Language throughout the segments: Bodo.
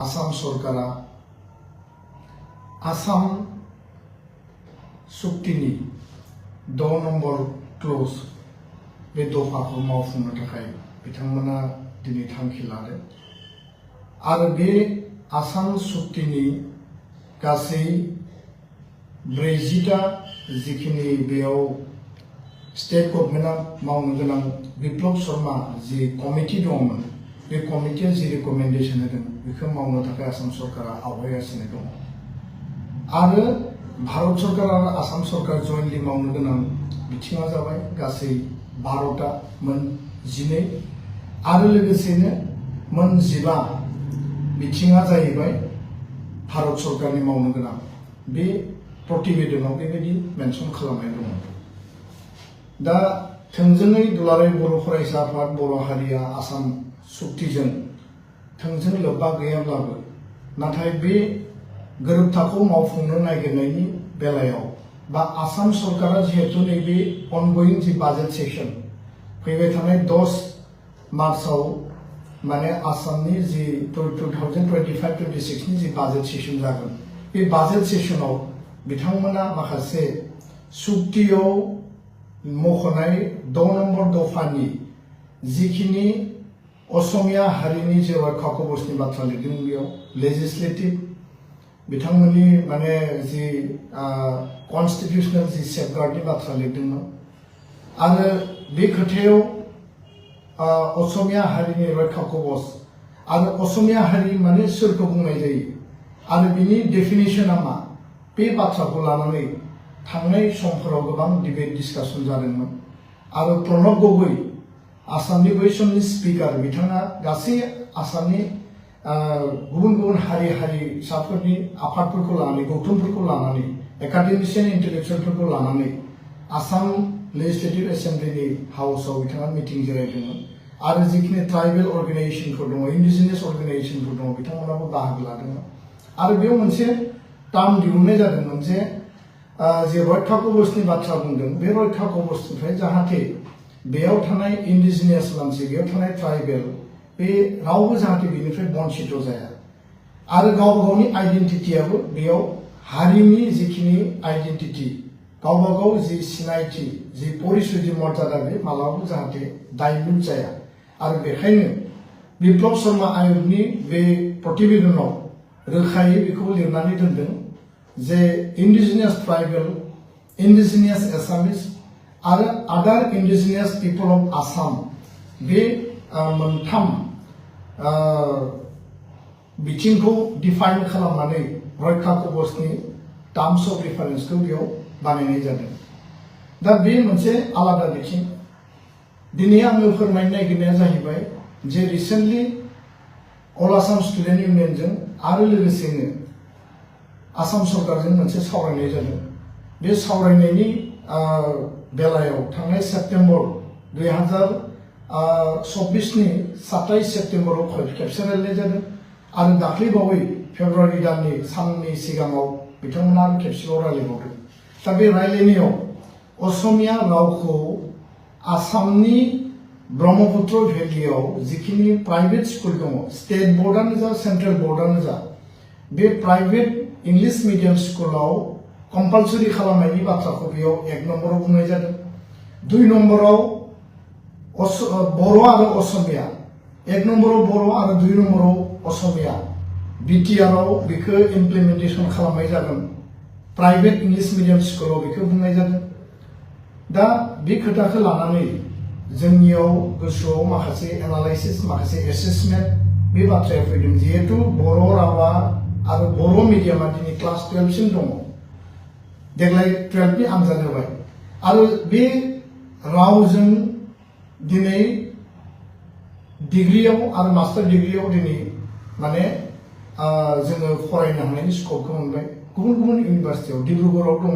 आसाम सरकारा आसाम सुक्तिनि 6 नम्बर क्लज बे दफाखौ मावफुंनो थाखाय बिथांमोना दिनै थांखि लादों आरो बे आसाम सुक्तिनि गासै 40टा जिखिनि बेयाव स्टेट गभर्नमेन्टआ मावनो गोनां बिप्लब शर्मा जि कमिटि दंमोन बे कमिटिया जि रिकमेन्डेसन होदों बेखौ मावनो थाखाय आसाम सरकारा आवगायगासिनो दं आरो भारत सरकार आरो आसाम सरकार जयेन्टलि मावनो गोनां बिथिङा जाबाय गासै 12टा मोन 12 आरो लोगोसेनो मोन 15 बिथिङा जाहैबाय भारत सरकारनि मावनो गोनां बे प्रतिवेदनाव बेबायदि मेनसन खालामनाय दङ दा थोंजोङै दुलाराय बर' फरायसा आफाद बर' हारिया आसाम सुक्तिजों थोंजों लोब्बा गैयाब्लाबो नाथाय बे गोरोबथाखौ मावफुंनो नागिरनायनि बेलायाव बा आसाम सरकारा जिहेतु नैबे अनगोइं जि बाजेट सेसन फैबाय थानाय 10 मार्चआव माने आसामनि जि 2025-26 नि जि बाजेट सेसन जागोन बे बाजेट सेसनाव बिथांमोना माखासे सुक्तियाव मख'नाय 6 नम्बर दफानि जिखिनि असमिया हारिनि जे रैखा कवचनि बाथ्रा लिरदों बेयाव लेजिस्लेटिभ बिथांमोननि माने जि कन्स्टिट्यूशनल जि सेफगार्डनि बाथ्रा लिरदोंमोन आरो बे खोथायाव असमिया हारिनि रैखा कवच आरो असमिया हारि माने सोरखौ बुंनाय जायो आरो बिनि डेफिनेशना मा बे बाथ्राखौ लानानै थांनाय समफोराव गोबां डिबेट डिस्कासन जादोंमोन आरो प्रणब गगৈ आसामनि बै समनि स्पिकार बिथाङा गासै आसामनि गुबुन गुबुन हारिसाफोरनि आफादफोरखौ लानानै गौथुमफोरखौ लानानै एकाडेमिशियान इन्टेलेक्चुयेलफोरखौ लानानै आसाम लेजिस्लेटिभ एसेम्ब्लिनि हाउसआव बिथाङा मिटिं जिरायदोंमोन आरो जिखिनि ट्राइबेल अर्गेनाइजेशनफोर दङ इन्डिजिनियास अर्गेनाइजेशनफोर दङ बिथांमोनाबो बाहागो लादोंमोन आरो बेयाव मोनसे टार्म दिहुननाय जादोंमोन जे रैखा कवचनि बाथ्रा बुंदों बे रैखा कवचनिफ्राय जाहाथे बेयाव थानाय इन्डिजिनियास मानसि बेयाव थानाय ट्राइबेल बे रावबो जाहाथे बेनिफ्राय बन्चित जाया आरो गावबा गावनि आइडेन्टिटियाबो बेयाव हारिनि जिखिनि आइडेन्टिटि गावबा गाव जि सिनायथि जि परिचय जि मर्यादा बे मालाबाबो जाहाथे डाइल्युट जाया आरो बेखायनो बिप्लब शर्मा आयगनि बे प्रतिवेदनाव रोखायै बेखौ लिरनानै दोनदों जे इन्डिजिनियास ट्राइबेल इन्डिजिनियास एसामिस आरो आदार इन्डिजिनियास पिपल अफ आसाम बे मोनथाम बिथिंखौ डिफाइन खालामनानै रैखा कवचनि टार्म्स अफ रेफारेन्सखौ बेयाव बानायनाय जादों दा बे मोनसे आलादा बिथिं दिनै आङो फोरमायनो नागिरनाया जाहैबाय जे रिसेन्टलि अल आसाम स्टुडेन्ट इउनियनजों आरो लोगोसेनो आसाम सरकारजों मोनसे सावरायनाय जादों बे सावरायनायनि बेलायाव थांनाय सेप्टेम्बर 2024 नि 27 सेप्टेम्बराव खेबसे रायलायनाय जादों आरो दाख्लैबावै फेब्रुवारि दाननि साननि सिगाङाव बिथांमोना खेबसेबाव रायलायबावदों दा बे रायलायनायाव असमिया रावखौ आसामनि ब्रह्मपुत्र भेलियाव जिखिनि प्राइवेट स्कुल दङ स्टेट बोर्डआनो जा सेन्ट्रेल बोर्डआनो जा बे प्राइवेट इंलिश मीडियम स्कुलाव कम्पालसरी खालामनायनि बाथ्राखौ बेयाव 1 नम्बराव बुंनाय जादों 2 नम्बराव बर' आरो असमिया 1 नम्बराव बर' आरो 2 नम्बराव असमिया बिटिआरआव बेखौ इमप्लिमेन्टेसन खालामनाय जागोन प्राइवेट इंलिश मीडियम स्कुलाव बेखौ बुंनाय जादों दा बे खोथाखौ लानानै जोंनियाव गोसोआव माखासे एनालाइसिस माखासे एसेसमेन्ट बे बाथ्राया फैदों जिहेतु बर' रावा आरो बर' मिडियामा दिनै क्लास 12 सिम दङ देग्लाय 12 नि आनजाद होबाय आरो बे रावजों दिनै डिग्रियाव आरो मास्टार डिग्रियाव दिनै माने जोङो फरायनो हानायनि स्कपखौ मोनबाय गुबुन गुबुन इउनिभार्सिटियाव डिब्रुगड़आव दङ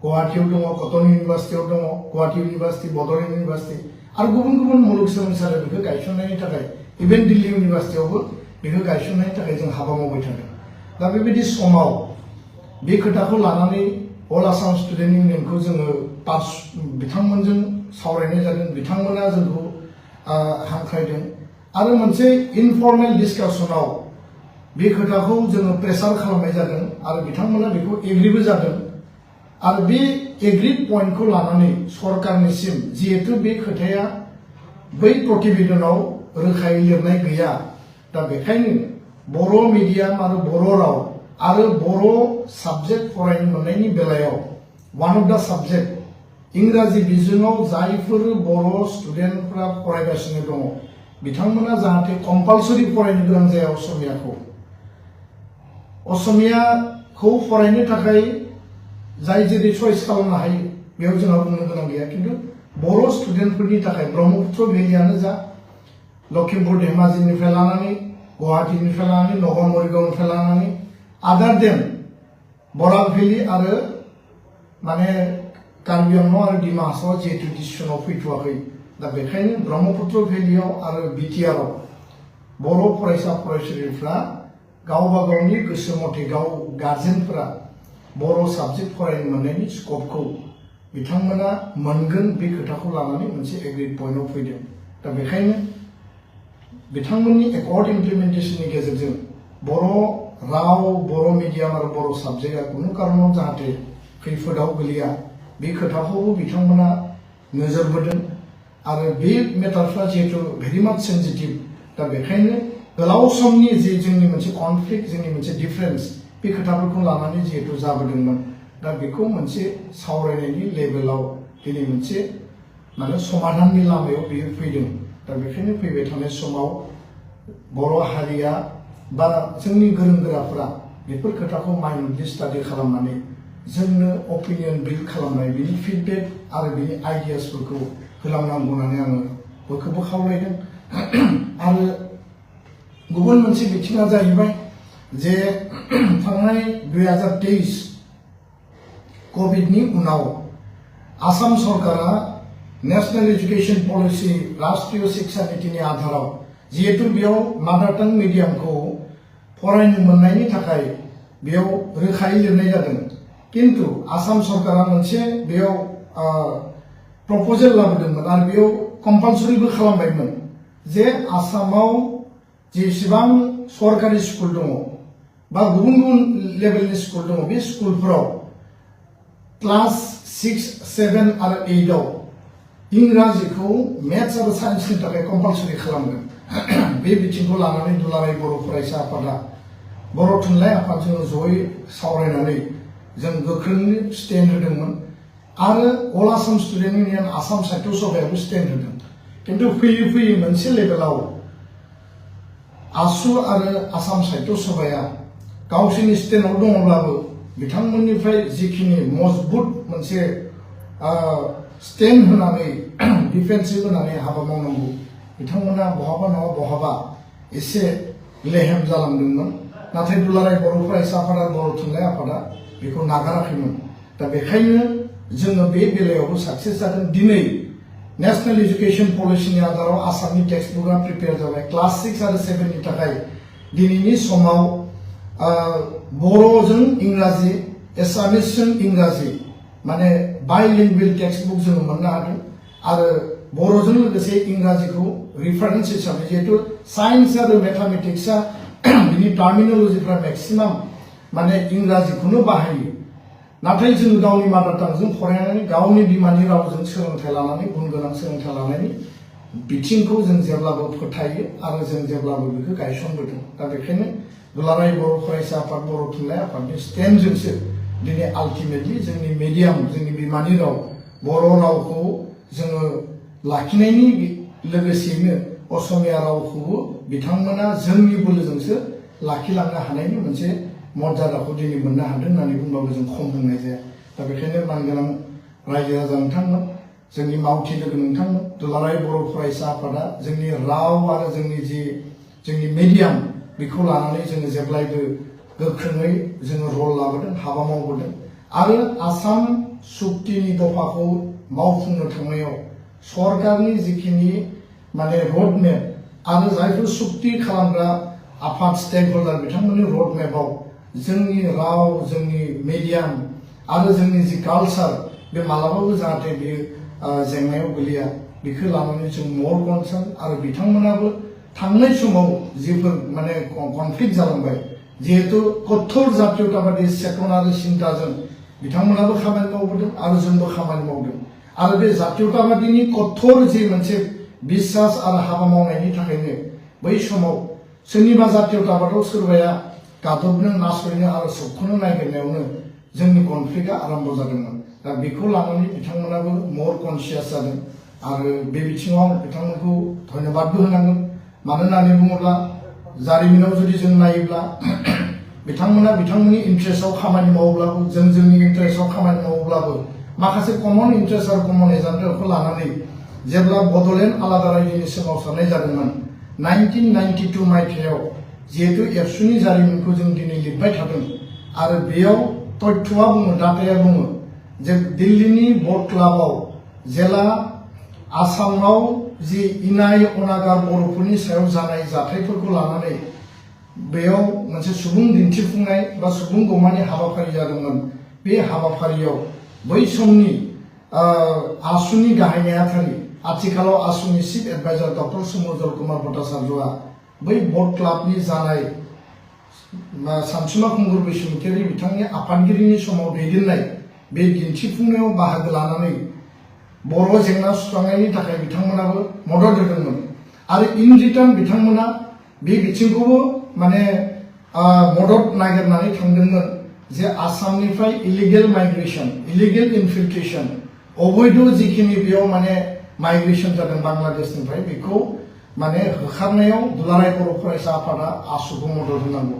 गुवाहाटीयाव दङ कटन इउनिभार्सिटियाव दङ गुवाहाटी इउनिभार्सिटि बड'लेण्ड इउनिभार्सिटि आरो गुबुन गुबुन मुलुगसोलोंसालियाव बेखौ गायसननायनि थाखाय इभेन दिल्ली इउनिभार्सिटियावबो बेखौ गायसननायनि थाखाय जों हाबा मावबाय थादों दा बेबायदि समाव बे खोथाखौ लानानै अल आसाम स्टुडेन्ट इउनियनखौ जोङो बिथांमोनजों सावरायनाय जादों बिथांमोना जोंखौ हांख्रायदों आरो मोनसे इनफर्मेल डिस्कासनाव बे खोथाखौ जोङो प्रेसार खालामनाय जादों आरो बिथांमोना बेखौ एग्रिबो जादों आरो बे एग्रिड पइन्टखौ लानानै सरकारनिसिम जिहेतु बे खोथाया बै प्रतिवेदनाव रोखायै लिरनाय गैया दा बेखायनो बर' मिडियाम आरो बर' राव आरो बर' साबजेक्ट फरायनो मोननायनि बेलायाव वान अफ द साबजेक्ट इंराजी बिजोङाव जायफोर बर' स्टुडेन्टफोरा फरायगासिनो दङ बिथांमोना जाहाथे कम्पालसरि फरायनो गोनां जाया असमियाखौ फरायनो थाखाय जाय जेरै चइस खालामनो हायो बेयाव जोंहा बुंनो गोनां गैया किन्तु बर' स्टुडेन्टफोरनि थाखाय ब्रह्मपुत्र भेलियानो जा लखिमपुर धेमाजिनिफ्राय लानानै गुवाहाटीनिफ्राय लानानै नगाव मरिगावनिफ्राय लानानै आदार देन बराक भेलि आरो माने कार्बि आंलं आरो डिमा हासावा जिहेतु डिसिसनाव फैथ'वाखै दा बेखायनो ब्रह्मपुत्र भेलियाव आरो बिटिआरआव बर' फरायसा फरायसुलिफ्रा गावबा गावनि गोसो मथे गाव गार्जेनफोरा बर' साबजेक्ट फरायनो मोननायनि स्कपखौ बिथांमोना मोनगोन बे खोथाखौ लानानै मोनसे एग्रिड पइन्टआव फैदों दा बेखायनो बिथांमोननि एकर्ड इमप्लिमेन्टेशननि गेजेरजों बर' राव बर' मिडियाम आरो बर' साबजेक्टआ कुनु कारनाव जाहाथे खैफोदाव गोलैया बे खोथाखौबो बिथांमोना नोजोर बोदों आरो बे मेटारफ्रा जिहेतु भेरि माच सेन्सिटिभ दा बेखायनो गोलाव समनि जे जोंनि मोनसे कनफ्लिक्ट जोंनि मोनसे डिफारेन्स बे खोथाफोरखौ लानानै जिहेतु जाबोदोंमोन दा बेखौ मोनसे सावरायनायनि लेभेलाव दिनै मोनसे माने समाधाननि लामायाव बेयो फैदों दा बेखायनो फैबाय थानाय समाव बर' हारिया बा जोंनि गोरों गोराफोरा बेफोर खोथाखौ माइन्डलि स्टाडि खालामनानै जोंनो अपिनियन बिल्ड खालामनाय बिनि फिडबेक आरो बिनि आइडियासफोरखौ होलांनांगौ होननानै आङो बयखौबो खावलायदों आरो गुबुन मोनसे बिथिङा जाहैबाय जे थांनाय 2023 कभिडनि उनाव आसाम सरकारा नेशनेल एजुकेशन पलिसी राष्ट्रीय शिक्षा नीतिनि आधाराव जिहेतु बेयाव मादार टां मिडियामखौ फरायनो मोननायनि थाखाय बेयाव रोखायै लिरनाय जादों किन्तु आसाम सरकारा मोनसे बेयाव प्रपोजल लाबोदोंमोन आरो बेयाव कम्पालसरिबो खालामबायमोन जे आसामाव जेसेबां सरकारि स्कुल दङ बा गुबुन गुबुन लेभेलनि स्कुल दङ बे स्कुलफोराव क्लास 6, 7 आरो 8 आव इंराजीखौ मेथ्स आरो साइन्सनि थाखाय कम्पालसरि खालामगोन बे बिथिंखौ लानानै दुलाराय बर' फरायसा आफादा बर' थुनलाइ आफादजों जयै सावरायनानै जों गोख्रोङै स्टेन्ड होदोंमोन आरो अल आसाम स्टुडेन्ट इउनियन आसाम साहित्य सभायाबो स्टेन्ड होदों किन्तु फैयै फैयै मोनसे लेभेलाव आसु आरो आसाम साहित्य सभाया गावसोरनि स्टेन्डआव दङब्लाबो बिथांमोननिफ्राय जिखिनि मजबुत मोनसे स्टेन्ड होनानै डिफेन्सिभ होनानै हाबा मावनांगौ बिथांमोना बहाबा नङा बहाबा एसे लेहेम जालांदोंमोन नाथाय दुलाराय बर' फरायसा आफाद आरो बर' थुनलाइ आफादा बेखौ नागाराखैमोन दा बेखायनो जोङो बे बेलायावबो साक्सेस जादों दिनै नेशनेल एजुकेशन पलिसीनि आधाराव आसामनि टेक्सट बुकआ प्रिपेयार जाबाय क्लास 6 आरो 7 नि थाखाय दिनैनि समाव बर'जों इंराजी एसामिसजों इंराजी माने बाइलिंगुअल टेक्स्ट बुक जोङो मोननो हादों आरो बर'जों लोगोसे इंराजीखौ रिफारेन्स हिसाबै जिहेतु साइन्स आरो मेथामेटिक्सआ बिनि टार्मिनोलजिफ्रा मेक्सिमाम माने इंराजीखौनो बाहायो नाथाय जों गावनि मादार टांजों फरायनानै गावनि बिमानि रावजों सोलोंथाइ लानानै गुन गोनां सोलोंथाइ लानायनि बिथिंखौ जों जेब्लाबो फोथायो आरो जों जेब्लाबो बेखौ गायसनबोदों दा बेखायनो दुलाराय बर' फरायसा आफाद बर' थुनलाइ आफादनि स्टेन्डजोंसो दिनै आल्टिमेटलि जोंनि मिडियाम जोंनि बिमानि राव बर' रावखौ जोङो लाखिनायनि लोगोसेयैनो असमिया रावखौबो बिथांमोना जोंनि बोलोजोंसो लाखिलांनो हानायनि मोनसे मर्यादाखौ दिनै मोननो हादों होननानै बुंबाबो जों खम बुंनाय जाया दा बेखायनो मानगोनां रायजो राजा नोंथांमोन जोंनि मावथि लोगो नोंथांमोन दुलाराय बर' फरायसा आफादा जोंनि राव आरो जोंनि मिडियाम बेखौ लानानै जोङो जेब्लायबो गोख्रोङै जोङो रल लाबोदों हाबा मावबोदों आरो आसाम सुक्तिनि दफाखौ मावफुंनो थांनायाव सरकारनि जिखिनि माने रड मेप आरो जायफोर सुक्ति खालामग्रा आफाद स्टेक होल्डार बिथांमोननि रड मेपआव जोंनि राव जोंनि मिडियाम आरो जोंनि जि कालचार बे मालाबाबो जाहाथे बेयो जेंनायाव गोलैया बेखौ लानानै जों मर कनसार्न आरो बिथांमोनाबो थांनाय समाव जिफोर माने कनफ्लिक्ट जालांबाय जिहेतु कठोर जातीयताबादी चेतना आरो सिन्ताजों बिथांमोनाबो खामानि मावबोदों आरो जोंबो खामानि मावदों आरो बे जातीयताबादीनि कठोर जि मोनसे बिश्वास आरो हाबा मावनायनि थाखायनो बै समाव सोरनिबा जातीयताबादाव सोरबाया गादबनो नासयनो आरो सोबख'नो नागिरनायावनो जोंनि कनफ्लिक्टआ आरम्भ जादोंमोन दा बेखौ लानानै बिथांमोनाबो मर कनसियास जादों आरो बे बिथिङाव बिथांमोनखौ धन्यबादबो होनांगोन मानो होननानै बुङोब्ला जारिमिनाव जुदि जों नायोब्ला बिथांमोना बिथांमोननि इन्ट्रेस्टआव खामानि मावोब्लाबो जों जोंनि इन्ट्रेस्टआव खामानि मावोब्लाबो माखासे कमन इन्ट्रेस्ट आरो कमन एजेन्डाखौ लानानै जेब्ला बड'लेण्ड आलादा रायजोनि सोमावसारनाय जादोंमोन 1992 मायथाइयाव जिहेतु एबसुनि जारिमिनखौ जों दिनै लिरबाय थादों आरो बेयाव तथ्यआ बुङो डाटाया बुङो जे दिल्लीनि बर्ड क्लाबाव जेला आसामाव जि इनाय अनागार बर'फोरनि सायाव जानाय जाथायफोरखौ लानानै बेयाव मोनसे सुबुं दिन्थिफुंनाय बा सुबुं गमानि हाबाफारि जादोंमोन बे हाबाफारियाव बै समनि आसुनि गाहाय नेहाथारि आथिखालाव आसुनि चिफ एडभाइजार डक्टर सुमोजल कुमार भट्टाचार्यआ बै बर्ड क्लाबनि जानाय सानसुमा खुंगुर बैसुमतियारि बिथांनि आफादगिरिनि समाव दैदेननाय बे दिन्थिफुंनायाव बाहागो लानानै बर' जेंना सुस्रांनायनि थाखाय बिथांमोनाबो मदद होदोंमोन आरो इन रिटार्न बिथांमोना बे बिथिंखौबो माने मदद नागिरनानै थांदोंमोन जे आसामनिफ्राय इलिगेल माइग्रेशन इलिगेल इनफिल्ट्रेशन अबैध जिखिनि बेयाव माने माइग्रेशन जादों बांलादेशनिफ्राय बेखौ माने होखारनायाव दुलाराय बर' फरायसा आफादा आसुखौ मदद होनांगौ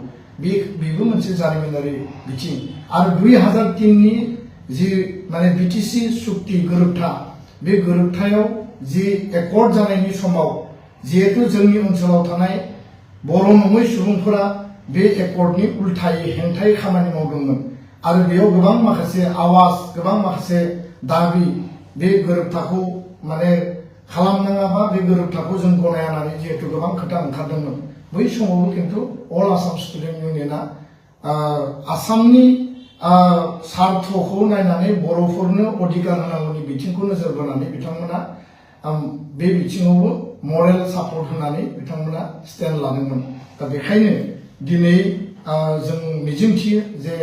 बेबो मोनसे जारिमिनारि बिथिं आरो 2003 नि जि माने बिटिसि सुक्ति गोरोबथा बे गोरोबथायाव जि एकर्ड जानायनि समाव जिहेतु जोंनि ओनसोलाव थानाय बर' नङै सुबुंफोरा बे एकर्डनि उल्थायै हेंथायै खामानि मावदोंमोन आरो बेयाव गोबां माखासे आवाज गोबां माखासे दाबि बे गोरोबथाखौ माने खालामनाङाबा बे गोरोबथाखौ जों गनाया होननानै जिहेतु गोबां खोथा ओंखारदोंमोन बै समावबो खिन्थु अल आसाम स्टुडेन्ट इउनियना आसामनि सार्थखौ नायनानै बर'फोरनो अधिकार होनांगौनि बिथिंखौ नोजोर बोनानै बिथांमोना बे बिथिङावबो मरेल सापर्ट होनानै बिथांमोना स्टेन्ड लादोंमोन दा बेखायनो दिनै जों मिजिंथियो जे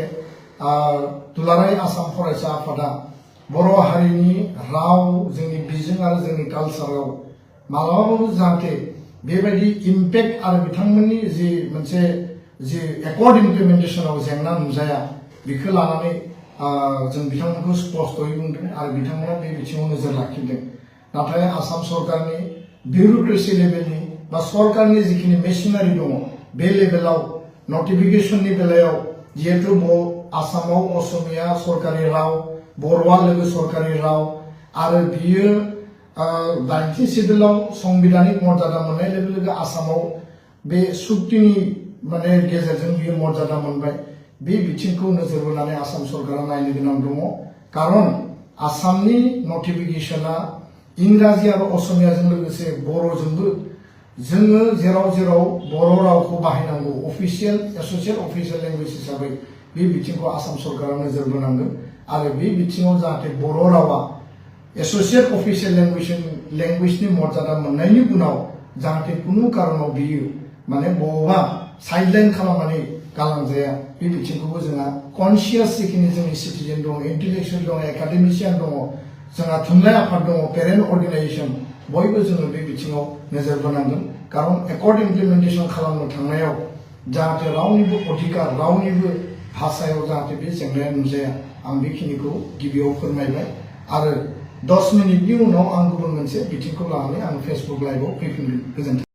दुलाराय आसाम फरायसा आफादा बर' हारिनि राव जोंनि बिजों आरो जोंनि कालचाराव मालाबाबो जाहाथे बेबायदि इम्पेक्ट आरो बिथांमोननि जि मोनसे जि एकर्ड इमप्लिमेन्टेसनाव जेंना नुजाया बेखौ लानानै जों बिथांमोनखौ स्पष्टयै बुंदों आरो बिथांमोना बे बिथिङाव नोजोर लाखिदों नाथाय आसाम सरकारनि बिउरोक्रेसि लेभेलनि बा सरकारनि जिखिनि मेसिनारि दङ बे लेभेलाव नटिफिकेशननि बेलायाव जिहेतु आसामाव असमिया सरकारि राव बर'आ लोगो सरकारि राव आरो बियो 19 सिडुलाव संबिधानिक मर्यादा मोननाय लोगो लोगो आसामाव बे सुक्तिनि माने गेजेरजों बियो मर्यादा मोनबाय बे बिथिंखौ नोजोर बोनानै आसाम सरकारा नायनो गोनां दङ खारन आसामनि नटिफिकेशना इंराजि आरो असमियाजों लोगोसे बर'जोंबो जोङो जेराव जेराव बर' रावखौ बाहायनांगौ अफिसियेल एसोसिएट अफिसियेल लेंगुवेज हिसाबै बे बिथिंखौ आसाम सरकारा नोजोर बोनांगोन आरो बे बिथिङाव जाहाथे बर' रावा एसोसिएट अफिसियेल लेंगुवेजनि मर्यादा मोननायनि उनाव जाहाथे कुनु कारनाव बियो माने बबेबा साइडलाइन खालामनानै गालांजाया बे बिथिंखौबो जोंहा कनसियास जिखिनि जोंनि सिटिजेन दङ इन्टेलेक्सुयेल दङ एकाडेमिशियान दङ जोंहा थुनलाइ आफाद दङ पेरेन्ट अर्गेनाइजेसन बयबो जोङो बे बिथिङाव नोजोर बोनांगोन कारन एकर्ड इमप्लिमेन्टेसन खालामनो थांनायाव जाहाथे रावनिबो अधिकार रावनिबो भाषायाव जाहाथे बे जेंनाया नुजाया आं बेखिनिखौ गिबियाव फोरमायबाय आरो 10 मिनिटनि उनाव आं गुबुन मोनसे बिथिंखौ लानानै आं फेसबुक लाइभआव फैफिनगोन गोजोन्थों।